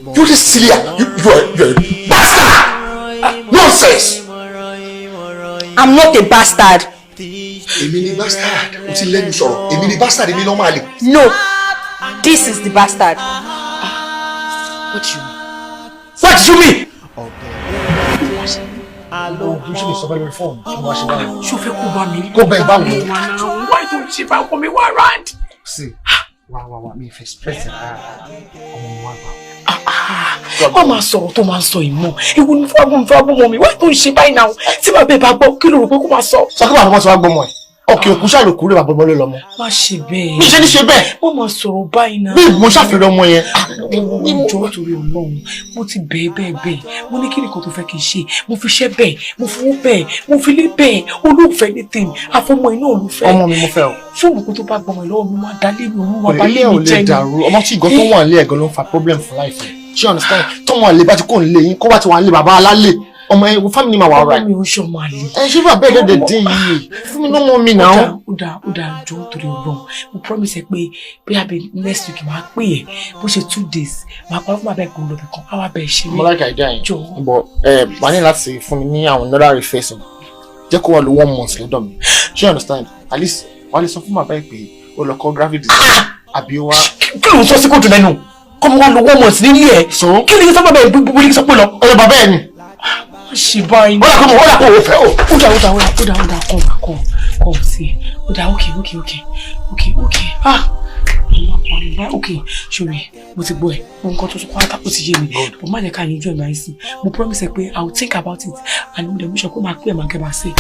You this silly, you are a bastard! Nonsense! I'm not a bastard. Èmi ni bastard. O ti lẹ́nu sọ̀rọ̀. Èmi ni bastard, èmi lọ́mọ àlè. No, this is the bastard. What do you mean? What do you mean? Oògùn ṣe lè sọ bẹ́ẹ̀ lórí fóònù kí wọ́n ṣe báyìí. Ṣé o fẹ́ kó bá mi? Kó bẹ́ẹ̀ báwo? Why don't ṣe bá ọkọ mi wá round? Sí, wá wá wá, mi ì fẹ́ stress ẹ̀ rárá, ọmọ mi wá gbà. Wọ́n máa sọ̀rọ̀ tó máa ń sọ ìmọ̀. Ewu ni fún agbóhùn fún agbóhùn mi. Why don't ṣe báyìí náà? Tí bàbá ẹ̀ bá gbọ́, kí ló rò pé kó máa sọ? Sọ pé bàbá wọn ti wá gbọmọ ẹ̀. Ọkẹ́ òkú ṣàlòkú rẹ̀, bàbá ọmọ ló lọ́mọ. Má ṣe bẹ́ẹ̀. Mi ṣe ní ṣe bẹ́ẹ̀. Wọ́n máa sọ̀rọ̀ báyìí náà. Bí mo ṣàfihàn ọmọ yẹn. Jọ̀ọ́, torí Ọlọ́run, mo ti bẹ́ẹ̀ bẹ́ẹ̀ bẹ́ẹ̀. Mo ní kí nìkan tó fẹ́ kí n ṣe. Mo fi iṣẹ́ bẹ́ẹ̀, mo fowó bẹ́ẹ̀, mo fi ilé bẹ́ẹ̀. Olóòfẹ́ ní tèmi, àfọmọ iná olùfẹ́. Ọmọ mi mo fẹ́ o. Fóònù kó tó bá gbọmọ lọ́wọ́ mi, máa dalé mi, òun máa bá Ilé lé ò mi lè jẹ́ ni. dàrú. Ọmọ tí ìgò tó wà nílé ẹ̀gàn ló ń fa problem fún life ẹ̀. Ṣé you understand? Tọ́mọ àlè bá ti kó nílé yín, kó bá ti wà nílé bàbá alálè, ọmọ ẹ family máa wà Ọmọ alright. mi ò ṣọmọ àlè. Ẹ ṣé bàbá ẹ̀ lóde dín yìí fún mi lọ́mọ mi náà. Ó dáa, ó dáa, jọ̀ọ́, torí Ọlọ́run, mo promise ẹ pé bóyá bí next week máa pè ẹ́, bó ṣe 2 days, máa pa fún bàbá ẹ̀ kó lọ bìkan, á wá bẹ̀ ṣeré. Mo like idea yẹn. Jọ̀ọ́. But ẹ wà ní láti fún mi ní àwọn another refacing. Jẹ́ kó wà ló one month lọ́dọ̀ mi. Ṣé you understand? At least wà á lè sọ fún bàbá ẹ̀ pé ó lọ kọ́ graphic design àbí ó wá. Kí ló ń sọ sí kóòtù lẹ́nu? Kọ́ mo wá lo one month nílé ẹ̀. So Kí ni sọ bàbá ẹ̀ gbogbo ní sọ pé lọ? Ọ̀dọ̀ bàbá ẹ̀ ni. Má ṣe báyìí. Ó dà kó ó dà kó o fẹ́ o. Ó dáa, ó dáa, ó dáa, ó dáa, ó dáa, come, come, come, sí. Ó dáa, okay, ah, okay, ṣòro mo ti gbọ́ ẹ, nǹkan tó sọ pátá ó ti yé mi, but má jẹ́ ká yanjú ẹ̀ máa ń sìn. Mo promise ẹ pé I will think about it and mo dẹ̀ mú sọ pé máa pè é, máa kẹ́ máa ṣe.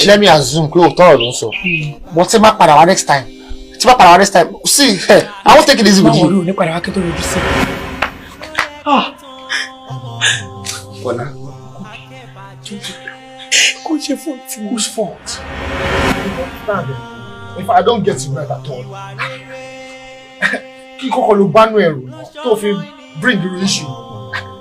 Let me assume pé òótọ́ ọ̀rọ̀ ló ń sọ. But tí bá padà wá next time, tí bá padà wá next time, see, I won't take it easy with Má you. wọlé, òní padà wá kí tó yọjú sí. Ah. Bọ́lá. Kò ṣe fún tí mo. Whose fault? In fact, I don't get it right at all. Kí kọ́kọ́ ló bá nú ẹ̀rù tó fi bring the issue?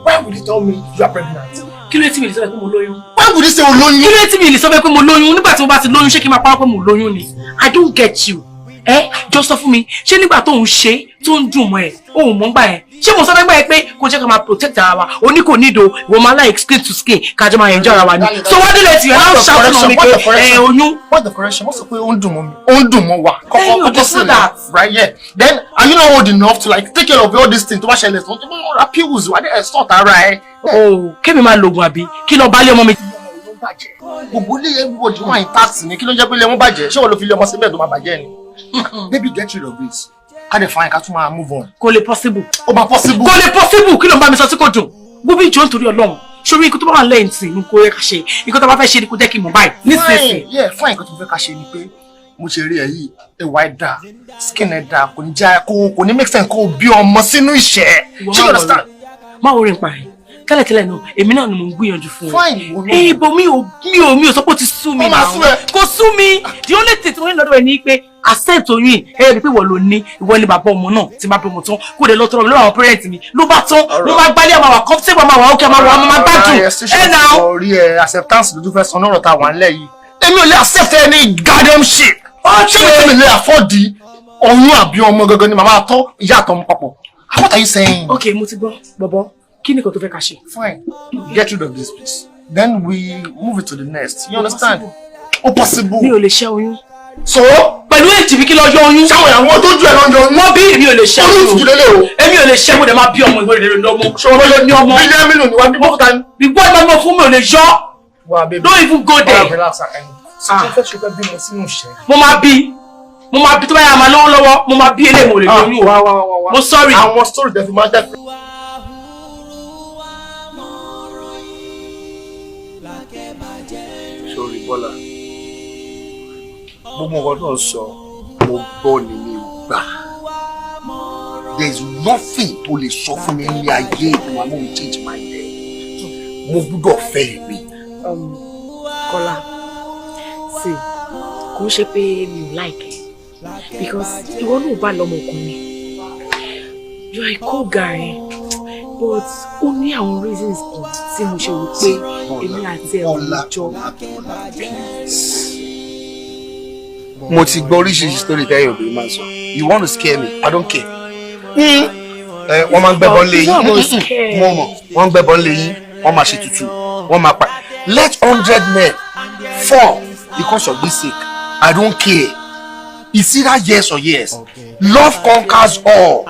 Why would you tell me you are pregnant? Kí ló tí mi lè sọ pé mo lóyún? Why would you say o lóyún? Kí ló tí mi lè sọ pé mo lóyún? Nígbà tí mo bá ti lóyún, ṣé kí n máa parọ́ pé mo lóyún ni? I don't get you. Ẹ jọ, sọ fún mi, ṣé nígbà tó ń ṣe tó ń dùn mọ́ ẹ, òun mọ́ ń gbà ẹ, ṣé mo sọ fẹ́ gbà ẹ pé kò jẹ́ ká máa protect ara wa? O ní kò ní ìdò, ìwọ máa like skin to skin, kájọ máa enjoy ara wa ni. So wá délé tiẹ̀ náà, ṣàtúnà mi pé ẹ oyún. What the correction? Wọ́n sọ pé ó ń dùn mọ́ mi. Ó ń dùn mọ́ wa. Then you Kọ́kọ́ do that. Right, yeah. Then are you not old enough to like take care of all these things tó bá ṣẹlẹ̀ tó tó bá ra pills wà á dẹ̀ sort ara ẹ? O kémi máa lo oògùn àbí kí lọ bá lé ọmọ mi? Gbogbo ilé everybody wà intact ni. Kí ló ń jẹ́ pé ilé wọn bàjẹ́? Ṣé wọ́n ló fi ilé ọmọ síbẹ̀ tó máa bàjẹ́ ni? Baby, get rid of it. Ká dẹ̀ fine, ká tún máa move on. Kò lè possible. Ó máa possible. Kò lè possible. Kí ló ń bá mi sọ tí kò dùn? Gbogbo ìjọ, nítorí Ọlọ́run, sórí ikú tó bá wà lẹ́yìn tí ní kò yẹ ká ṣe, ikú tó bá fẹ́ ṣe ni kò jẹ́ kí n mọ̀ báyìí nísinsìnyí. Fine, yeah, fine. Nǹkan tí mo fẹ́ ká ṣe ni pé mo ṣe rí ẹ yìí, ẹwà ẹ dáa, skin ẹ dáa, kò ní já kò ní make sense kó o bí ọmọ sínú ìṣẹ́. Ṣé you understand? Má wo rin pa ẹ tẹ́lẹ̀tẹ́lẹ̀ náà, èmi náà ni mo ń gbìyànjú fún ẹ. Fine, ìwọ náà. Ibo mi ò sọ pé ó ti sú mi Ó máa náà. sú ẹ. Kò sú mi. The only thing tí mo ní lọ́dọ̀ ẹ ní pé accept oyún yìí, ẹ rí i pé ìwọ ló ní, ìwọ ni bàbá ọmọ náà. Tí bá bí ọmọ tán, kó lè lọ tọrọ mi lọ́wọ́ àwọn parents mi, ló bá tán. Ló bá gbálẹ̀, àwọn àwọn comfortable, àwọn àwọn okay, àwọn àwọn máa gbádùn ẹ náà. Orí ẹ, acceptance lójú fẹ́ sọ náà ta wà nílẹ̀ yìí. Èmi ò lè accept any goddamn shit. Ṣé mi tí mi lè afford oyún àbí ọmọ gangan ni màmá tọ́ ìyá àtọmọ papọ̀? What are you saying? Ok, mo ti gbọ́. Bọ̀bọ̀, kí ni nǹkan tó fẹ́ ká ṣe? Fine, get rid of this place, then we move it to the next. You understand? Ó possible. Mi ò lè ṣẹ́ oyún. So Pẹ̀lú èjì mi, kí lọ yọ oyún. Sáwọn ìyàwó tó ju ẹ lọ yọ oyún. Wọ́n bí èmi ò lè ṣẹ́ Oyún oyún. ìtìjú lélẹ̀ o. Èmi ò lè ṣẹ́, mo dẹ̀ máa bí ọmọ, ìwé rẹ̀ lọ́mọ. Ṣé wọn lọ ní ọmọ? Bílíọ̀nù mélòó ni wàá bí bọ́kúta ni? Bí gbọ́ ìgbà fún mi ò lè yọ. Wà bébí. Don't even go there. Relax and ṣe fẹ́ ṣe fẹ́ bímọ sínú ìṣẹ́. Mo máa bí, mo máa bí. Tó bá yà máa lówó lọ́wọ́, mo máa bí eléyìí, mo lè lóyún o. Wá wá wá wá. Mo sorry. Àwọn story tẹ fi máa ń tẹ. Sórí Bọ́lá, gbogbo nǹkan tó ń sọ, mo gbọ́ ni, mi ò gbà. There is nothing tó lè sọ fún mi ní ayé tó máa mú mi change my mind. Mo gbúdọ̀ fẹ́ mi. Kọ́lá, sí kò ń ṣe pé mi ò like ẹ, because ìwọ náà bá lọ́mọkùnrin, you are a cool guy, but ó ní àwọn reasons kan tí mo ṣe wò pé èmi àti ẹ̀ ò lè jọ. Mo ti gbọ́ oríṣiríṣi story tẹ́yìn obìnrin máa ń sọ. You want to scare me? I don't care. Wọ́n máa ń gbẹ́bọ lé yín. Mo mọ̀, wọ́n ń gbẹ́bọ lé yín, wọ́n máa ṣe tutù, wọ́n máa pa. Let 100 men fall because of this sake. I don't care. It's either yes or yes. Love conquers all.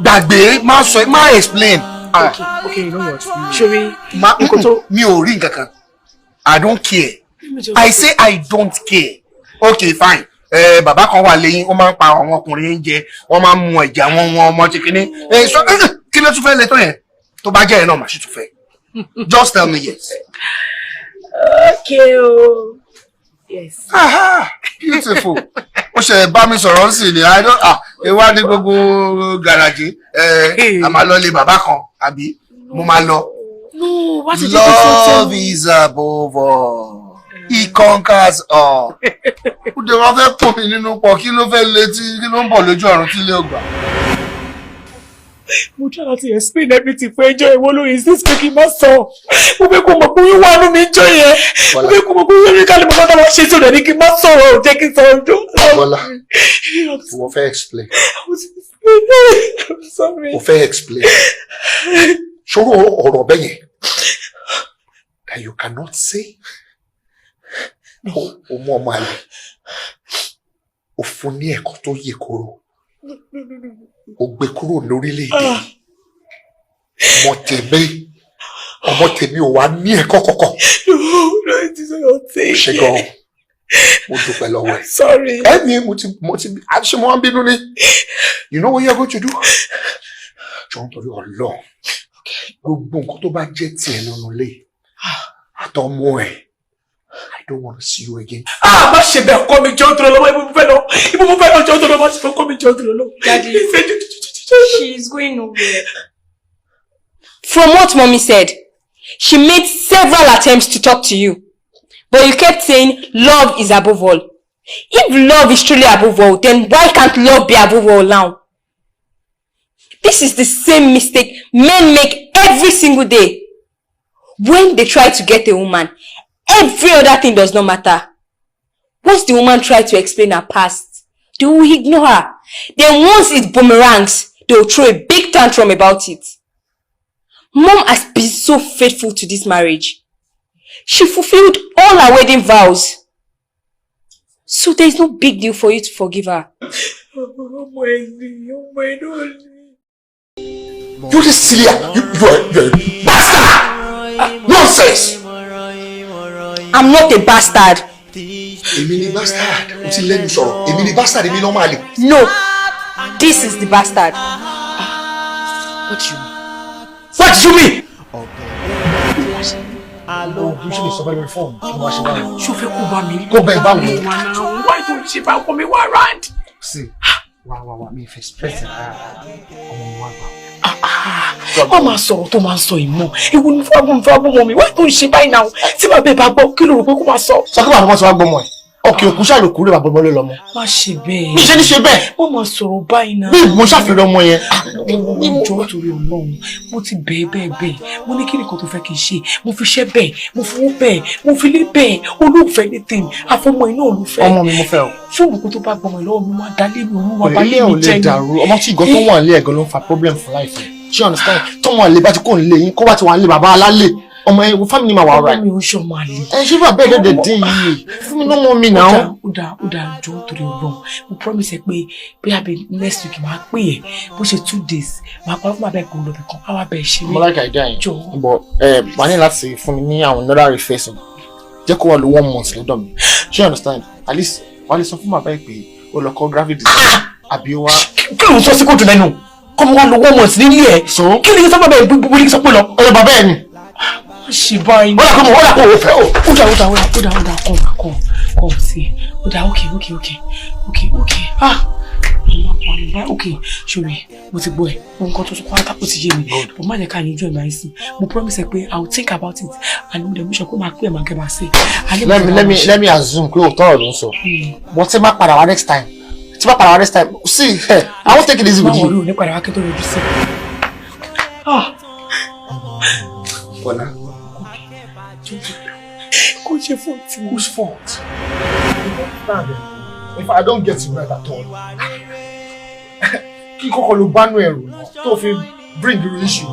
Gbàgbé, má sọ, má explain. Okay, you know what? Ṣeré, nǹkan tó. Mi ò rí nǹkan kan. I don't care. I say I don't care. Okay, fine. Bàbá kan wà lẹ́yìn, ó máa ń pa àwọn ọkùnrin jẹ, wọ́n máa ń mu ẹ̀jẹ̀ àwọn wọn ọmọ kékeré. Kí ló tún fẹ́ lè tó yẹn? Tó bá jẹ́ ẹ̀ náà, màá sì tún fẹ́. Just tell me yes. Okay o. Yes. Aha, beautiful. Ó ṣe bá mi sọ̀rọ̀ sí ni, I don't, ah, ìwà ní gbogbo gàràjì, a máa lọ lé bàbá kan, àbí mo máa lọ. No, what did you say? Love is above all. He conquers all. Ó dẹ̀ wọ́n fẹ́ pò mí nínú pọ̀, kí ló fẹ́ létí, kí ló ń bọ̀ lójú ọ̀run tí ilé ògbà. Mo try láti explain everything fún ẹjọ́ ìwọ lórí insist pé kí n má sọ. Mo fẹ́ kó mọ̀ pé oyún wà nù mí jọ yẹn. Mo fẹ́ kó mọ̀ pé oyún mi kálí mo fẹ́ ṣe sọ̀rọ̀ ní kí n má sọ̀rọ̀, ò jẹ́ kí n sọ̀rọ̀ jọ. Bọ́lá, ìwọ fẹ́ explain. I'm sorry. O fẹ́ explain. Ṣòro ọ̀rọ̀ bẹ́ẹ̀ yẹn that you cannot say. O mú ọmọ àlè. O fún ní ẹ̀kọ́ tó yè koro. O gbé kúrò lórílẹ̀-èdè. Ọmọ tèmi ò wá ní ẹ̀kọ́ kọ̀kọ̀. No, it is not your thing. Ṣé gan-an? Mo dúpẹ́ lọ́wọ́ ẹ̀. Sorry. Ẹ̀mí mo ti ṣe mo wá ń bínú ni. You know what you are going to do? Jọ̀ọ́ nítorí Ọlọ́run. Gbogbo nǹkan tó bá jẹ́ tiẹ̀ nínú ilé. Àtọmọ ẹ̀. I don't want to see you again. Ah, má ṣe bẹ́ẹ̀ kọ́ mi jọ́ tó lọ́wọ́, ibo mo fẹ́ lọ, ibo mo fẹ́ lọ, jọ́ tó lọ́wọ́, má ṣe fẹ́ kọ́ mi jọ́ tó lọ́wọ́. Daddy, she is going nowhere. From what mommy said, she made several attempts to talk to you, but you kept saying love is above all. If love is truly above all, then why can't love be above all now? This is the same mistake men make every single day. When they try to get a woman, every other thing does not matter. Once the woman tries to explain her past, they will ignore her. Then once it boomerangs, they will throw a big tantrum about it. Mom has been so faithful to this marriage. She fulfilled all her wedding vows. So there is no big deal for you to forgive her. You this silly, you're a bastard! Nonsense! I'm not a bastard. Èmi ni bastard. O ti lẹ́nu sọ̀rọ̀. Èmi ni bastard, èmi lọ́mọ àlè. No, this is the bastard. What do you mean? What do you mean? Ogun ṣe lè sọ bẹ́ẹ̀ lórí fóònù kí wọ́n ṣe báyìí. Ṣé o fẹ́ kó bá mi? Kó bẹ́ẹ̀ báwo? Why don't ṣe bá ọkọ mi wá round? Sí, wá wá wá, mi fẹ́ stress rárá. Ọmọ mi wá gbà. Wọ́n máa sọ̀rọ̀ tó máa ń sọ ìmọ̀. Ewu ni fún agbóhùn fún agbóhùn mi. Why don't ṣe báyìí náà? Tí bàbá ẹ̀ bá gbọ́, kí ló rò pé kó máa sọ? Sọ kí bàbá ti wá gbọ́mọ ẹ̀. Ọkẹ́ òkú ṣàlòkú rẹ̀ bàbá ọmọ ló lọ́mọ. Má ṣe bẹ́ẹ̀. Mi ṣe ní ṣe bẹ́ẹ̀. Wọ́n máa sọ̀rọ̀ báyìí náà. Bí mo ṣàfihàn ọmọ yẹn. Jọ̀ọ́ torí Ọlọ́run, mo ti bẹ́ẹ̀ bẹ́ẹ̀ bẹ́ẹ̀. Mo ní kí nìkan tó fẹ́ kí n ṣe. Mo fi iṣẹ́ bẹ́ẹ̀, mo fowó bẹ́ẹ̀, mo fi ilé bẹ́ẹ̀. Olóòfẹ́ ní tèmi, àfọmọ iná olùfẹ́. Ọmọ mi mo fẹ́ o. Ṣé òun kò tó bá gbọmọ lọ́wọ́ mi máa dalé mi, òun máa balé Ilé ò mi lè jẹ́ ni. dàrú. Ọmọ tí ìgò tó wà nílé ẹ̀gàn ló ń fa problem fún life. Ṣé you understand? Tọ́mọ àlè bá ti kó nílé yín, kó bá ti wà nílé bàbá alálè. Ọmọ ẹ wo family máa wà Ọmọ alright. mi ò ṣe ọmọ àlè. Ẹ ṣé bàbá ẹ̀ dẹ̀dẹ̀ dín yìí. Fún mi lọ́mọ mi náà. Ó dáa, ó dáa, jọ̀ọ́ torí Ọlọ́run. Mo promise ẹ pé bóyá bí next week máa pè ẹ́, bó ṣe 2 days, máa pa fún bàbá ẹ̀ kó lọ bẹ̀ kan, á wá bẹ̀ ṣeré. Mo like idea yẹn. Jọ̀ọ́. But ẹ wà ní láti fún mi ní àwọn another refacing. Jẹ́ kó wà lo 1 month lọ́dọ̀ mi. Ṣé you understand? At least wà á lè sọ fún bàbá ẹ̀ pé ó lọ kọ́ graphic design. Àbí ó wá. Kí ló ń sọ sí kóòtù lẹ́nu? Kọ́ mo wá lo 1 month nílé ẹ̀. So? Kí ni sọ bàbá ẹ̀ gbogbo ní sọ pé lọ? Ọ̀rọ̀ bàbá ẹ̀ ni. Má ṣe báyìí. Ó dà kó mọ̀, ó dà kó o fẹ́ o. Ó dáa, ó dáa, ó dáa, ó dáa, ó dáa, come, come, come, see. Ó dáa, okay. Ah! Okay, ṣòro, mo ti gbọ́ ẹ̀, nǹkan tó sọ pátá ó ti yé mi. But má jẹ́ ká yanjú ẹ̀ máa ń sìn. Mo promise ẹ pé I will think about it and mo dẹ̀ mú sọ pé máa pè é, máa kẹ́ máa ṣe. Let me assume pé òótọ́ ọ̀rọ̀ ló ń sọ. But tí má padà wá next time. Tí má padà wá next time. See, I won't take it easy with Má you. wọlé, òní padà wá kí tó yọjú sí. Ah! Bọ́lá. Kò ṣe fún tí. Whose fault? If I don't get it right at all. Kí kọ́kọ́ ló bá nú ẹ̀rù náà tó fi bring the issue?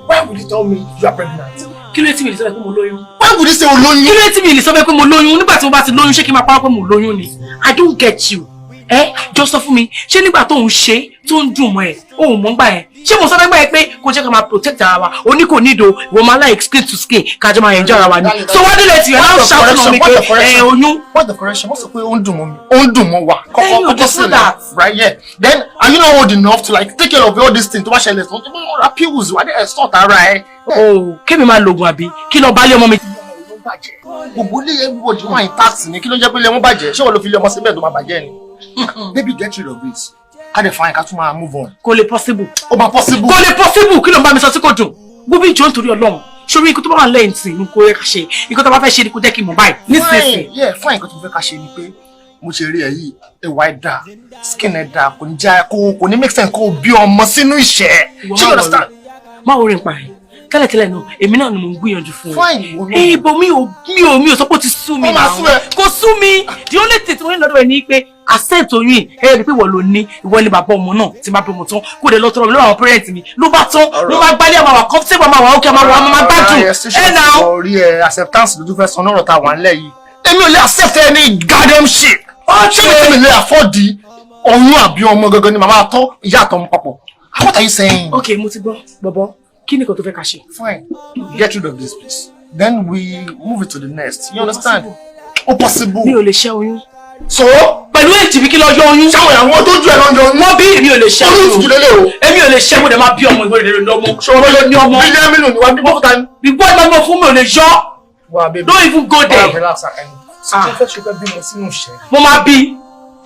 Why would you tell me you are pregnant? Kí ló dé tí mi lè sọ pé mo lóyún? Why would you say o lóyún? Kí ló dé tí mi lè sọ pé mo lóyún? Nígbà tí mo bá ti lóyún, ṣé kí n máa parọ́ pé mo lóyún ni? I don't get you. Ẹ jọ, sọ fún mi, ṣé nígbà tó ń ṣe tó ń dùn mọ́ ẹ, ò mọ̀ gbà yẹn? Ṣé mo sọ fẹ́ gbà yẹn pé kò jẹ́ ká máa protect ara wa? O ní kò nídò, ìwọ máa like skin to skin, kájọ máa enjoy ara wa ni. So wá délé tiẹ̀ náà, ṣàtúnà mi pé ẹ oyún. What the correction? Wọ́n sọ pé ó ń dùn mọ́ mi, ó ń dùn mọ́ wa. Then you Kọ́kọ́ just sílẹ̀, that. Right, yeah. Then are you not old enough to like take care of all these things tó bá ṣẹlẹ̀ tó tó ra pills wà á dẹ̀ sort ara ẹ? O kémi máa lo oògùn àbí kí lọ bá lé ọmọ mi? Gbogbo ilé everybody wà intact ni. Kí ló ń jẹ́ pé ilé wọn bàjẹ́? Ṣé wọ́n ló fi ilé ọmọ síbẹ̀ tó máa bàjẹ́ ni? Baby, get rid of it. Ká dẹ̀ fine, ká tún máa move on. Kò lè possible. Ó máa possible. Kò lè possible. Kí ló ń bá mi sọ tí kò dùn? Gbogbo ìjọ, nítorí Ọlọ́run, sórí ikú tó bá wà lẹ́yìn tí ní kò yẹ ká ṣe, ikú tó bá fẹ́ ṣe ni kò jẹ́ kí n mọ̀ báyìí nísinsìnyí. Fine, yeah, fine. Nǹkan tó fẹ́ ká ṣe ni pé mo ṣe rí ẹ yìí, ẹwà ẹ dáa, skin ẹ dáa, kò ní já, kò ní make sense kó o bí ọmọ sínú ìṣẹ́. Ìwọ Ṣé you má understand? Má worry nípa ẹ̀. Tẹ́lẹ̀tẹ́lẹ̀ náà, èmi náà ni mò ń gbìyànjú fún ẹ. Fine, ìwọ náà. Ibo mi ò sọ pé ó ti sú mi Ó máa náà. sú ẹ. Kò sú mi. The only thing tí mo ní lọ́dọ̀ ẹ ni pé accept oyún yìí, ẹ rí i pé ìwọ ló ní, ìwọ ni bàbá ọmọ náà. Tí bá bí ọmọ tán, kó lè lọ tọrọ mi lọ́wọ́ àwọn parents mi, ló bá tán. Ló máa gbálẹ̀, àmà wà comfortable, àmà wà okay, àmà wà, àmà máa gbádùn ẹ náà. Orí ẹ, acceptance lójú fẹ́ sọ lọ́rọ̀ tá a wà nílẹ̀ yìí. Èmi ò lè accept any goddamn shit. Ṣé mi tí mi lè afford oyún àbí ọmọ gangan ni màmá tọ́ ìyá àtọmọ papọ̀? What are you saying? Ok, mo ti gbọ́. Bọ̀bọ̀, kí ni kò tó fẹ́ ká ṣe? Fine, get rid of this place, then we move it to the next. You understand? Ó possible. Mi ò lè ṣẹ́ oyún. So Pẹ̀lú èjì mi, kí lọ yọ oyún. Ṣáwọn àwọn tó ju ẹ lọ yọ oyún. Wọ́n bí èmi ò lè ṣẹ́ Oyún oyún. ìtìjú lélẹ̀ o. Èmi ò lè ṣẹ́. Mo dẹ̀ máa bí ọmọ, ìwé ìrìn lọ́mọ. Ṣé ló ní ọmọ? Bílíọ̀nù mélòó ni wàá bí bọ́fúta ni? Ìgbọ́ ìgbà mọ̀ fún mi ò lè yọ. Wà baby. Don't even go there. Wà relax, akẹ́ni. Ṣé fẹ́ ṣe fẹ́ bímọ sínú ìṣẹ́? Mo máa bí,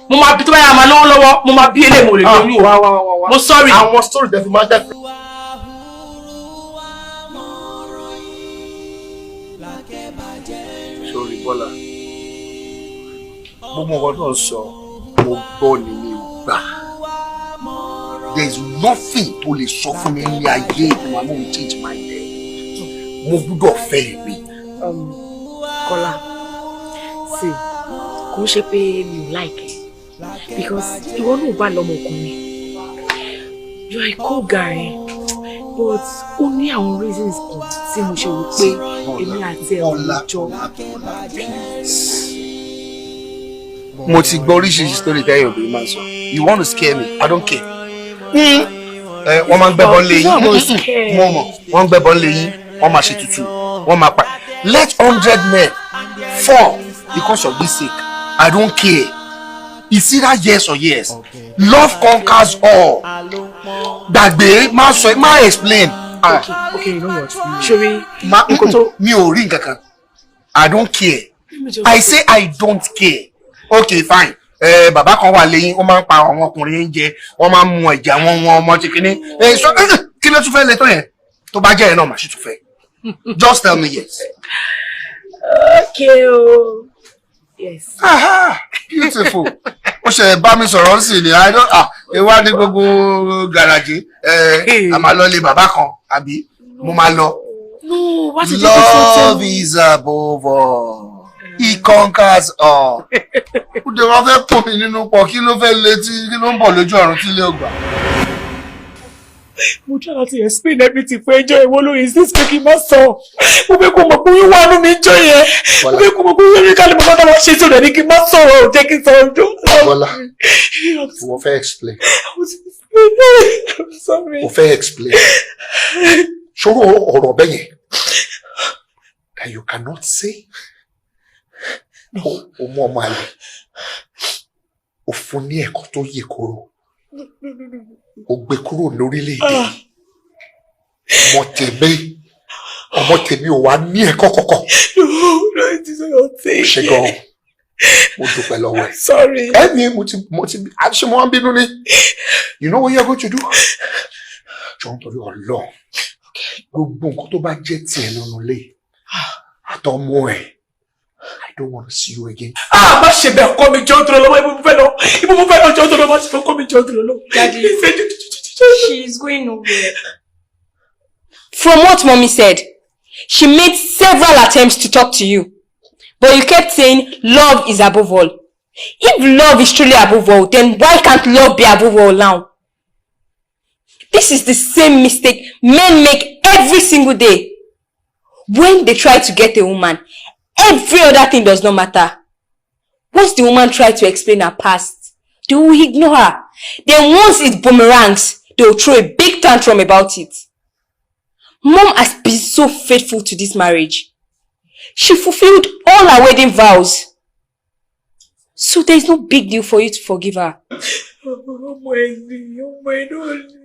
mo máa bí. Tó bá yà máa lówó lọ́wọ́, mo máa bí eléyìí. Mo lè lóyún o. Wá wá wá wá. Mo sorry. Àwọn story tẹ fi máa jẹ́ pé. Sorry Bọ́lá, gbogbo nǹkan tó ń sọ, mo gbọ́ ni, mi ò gbà. There is nothing tó lè sọ fún mi ní ayé tó máa mú mi change my mind. Mo gbúdọ̀ fẹ́ mi. Kọ́lá, sí kò ń ṣe pé mi ò like ẹ, because ìwọ náà bá lọ́mọkùnrin, you are a cool guy, but ó ní àwọn reasons kan tí mo ṣe wò pé èmi àti ẹ̀ ò lè jọ. Please. Mo ti gbọ́ oríṣiríṣi story tẹ́yìn obìnrin máa ń sọ. You want to scare me? I don't care. Ẹ wọ́n máa ń gbẹ́bọ́n lé yín. Mo mọ̀ wọ́n ń gbẹ́bọ́n lé yín, wọ́n máa ṣe tutù, wọ́n máa pa. Let 100 men fall because of this sake. I don't care. It's either yes or yes. Love conquers all. Gbàgbé, má sọ, má explain. Okay, you know what, ṣeré Ma nǹkan tó. Mi ò rí nǹkan kan. I don't care. I say I don't care. Okay, fine. Ẹ bàbá kan wà lẹ́yìn, ó máa ń pa àwọn ọkùnrin jẹ, wọ́n máa ń mu ẹ̀jẹ̀ àwọn wọn ọmọ tí kìíní. Ẹ sọ kí ló tún fẹ́ lè tó yẹn? Tó bá jẹ́ ẹ̀ náà, màá sì tún fẹ́. Just tell me yes. Okay o, yes. Aha, beautiful. Ó ṣe bá mi sọ̀rọ̀ sí ni. I don't, ah, ìwà ní gbogbo gàràjì. Ẹ a máa lọ lé bàbá kan, àbí mo máa lọ. No, wá ti jẹ́ kí sọ. Love is above all. He conquers all. Ó dé, wọ́n fẹ́ pò mí nínú pọ̀. Kí ló fẹ́ létí? Kí ló ń bọ̀ lójú ọ̀run tí ilé ògbà? Mo try láti explain everything fún ẹjọ́, ìwọ ló insist pé kí n má sọ. Mo fẹ́ kó mọ̀ pé oyún wà nù mí jọ yẹn. Mo fẹ́ kó mọ̀ pé oyún mi kálí mo bá táwọn ṣe tí ò dẹ̀ ní kí n má sọ̀rọ̀, ò jẹ́ kí n sọ̀rọ̀ jọ. Bọ́lá, ìwọ fẹ́ explain. I'm sorry. O fẹ́ explain. Ṣòro ọ̀rọ̀ bẹ́yẹn that you cannot say. O mú ọmọ àlè. O fún ní ẹ̀kọ́ tó yè kóró. O gbé kúrò lórílẹ̀-èdè yìí. Ọmọ tèmi, ọmọ tèmi ò wá ní ẹ̀kọ́ kankan. No, no, it is not your thing. Ṣé gan-an? Mo dúpẹ́ lọ́wọ́ ẹ̀. Sorry. Ẹni mo ti ṣe, mo wá ń bínú ni. You know what you are going to do? Jọ, nítorí Ọlọ́run, gbogbo nǹkan tó bá jẹ́ tiẹ̀ nínú ilé àtọmọ ẹ̀, I don't want to see you again. Ah, má ṣe bẹ́ẹ̀, kọ́ mi jọ́ tó lọ́wọ́. Ibo mo fẹ́ lọ? Ibo mo fẹ́ lọ? Jọ́ tó lọ́wọ́, má ṣe fẹ́ kọ́ mi, jọ́ tó lọ́wọ́. Daddy. She is going nowhere. From what mommy said, she made several attempts to talk to you, but you kept saying love is above all. If love is truly above all, then why can't love be above all now? This is the same mistake men make every single day. When they try to get a woman, every other thing does not matter. Once the woman tries to explain her past, they will ignore her. Then once it boomerangs, they will throw a big tantrum about it. Mom has been so faithful to this marriage. She fulfilled all her wedding vows. So there is no big deal for you to forgive her. Ọmọ ẹ ni, ọmọ ẹ náà ni.